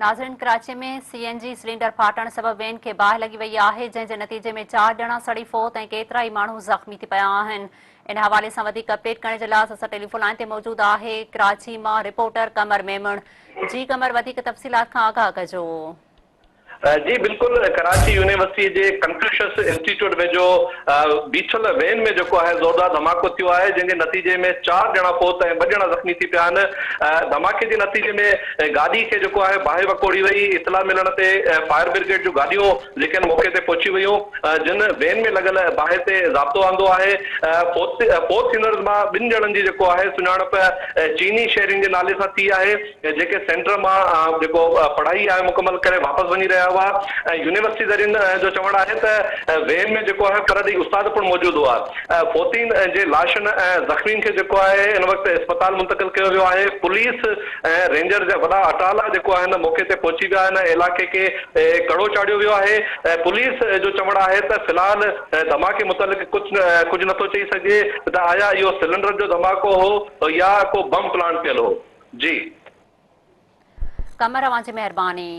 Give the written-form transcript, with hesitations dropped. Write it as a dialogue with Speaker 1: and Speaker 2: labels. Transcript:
Speaker 1: ناظرين ڪراچي ۾ سي اين جي سلينڊر ڦاٽڻ سبب وين کي باهه لڳي وئي آهي جنهن جي نتيجي ۾ چار ڄڻا سڙي فوت ۽ ڪيترائي ماڻهو زخمي ٿي پيا آهن ان حوالي سان وڌيڪ اپڊيٽ ڪرڻ جي لاء اسان سان ٽيليفون لائين تي موجود آهي ڪراچي مان رپورٽر قمر ميمڻ جي قمر وڌيڪ تفصيلات کان آگاهه ڪجو.
Speaker 2: جي بلڪل ڪراچي يونيورسٽي جي ڪنفيوشس انسٽيٽيوٽ ويجهو بيٺل وين ۾ جيڪو آهي زوردار ڌماڪو ٿيو آهي جنهن جي نتيجي ۾ چار ڄڻا فوت ۽ ٻه ڄڻا زخمي ٿي پيا آهن ڌماڪي جي نتيجي ۾ گاڏي کي جيڪو آهي باهه وڪوڙي وئي اطلاع ملڻ تي فائر برگيڊ جون گاڏيون جيڪي آهن موقعي تي پهچي ويون جن وين ۾ لڳل باهه تي ضابطو آندو آهي فوت فوت ٿيندڙن مان ٻن ڄڻن جي جيڪو آهي سڃاڻپ چيني شهرين جي نالي سان ٿي آهي جيڪي سينٽر مان جيڪو پڙهائي آهي مڪمل ڪري واپس وڃي رهيا هئا ۽ يونيورسٽي ذريعن جو چوڻ آهي ته وين ۾ جيڪو آهي پرڏيهي استاد پڻ موجود هئا فوتين جي لاشن ۽ زخمين کي جيڪو آهي ان وقت اسپتال منتقل ڪيو ويو آهي پوليس ۽ رينجر جا وڏا اٽالا جيڪو آهن موقعي تي پهچي ويا آهن علائقي کي ڪڙو چاڙهيو ويو آهي پوليس جو چوڻ آهي ته في الحال ڌماڪي متعلق ڪجهه ڪجهه نٿو چئي سگهجي ته آيا اهو سلنڊر جو ڌماڪو هو يا ڪو بم پلانٽ ٿيل هو جي.
Speaker 1: قمر اوهان جي مهرباني.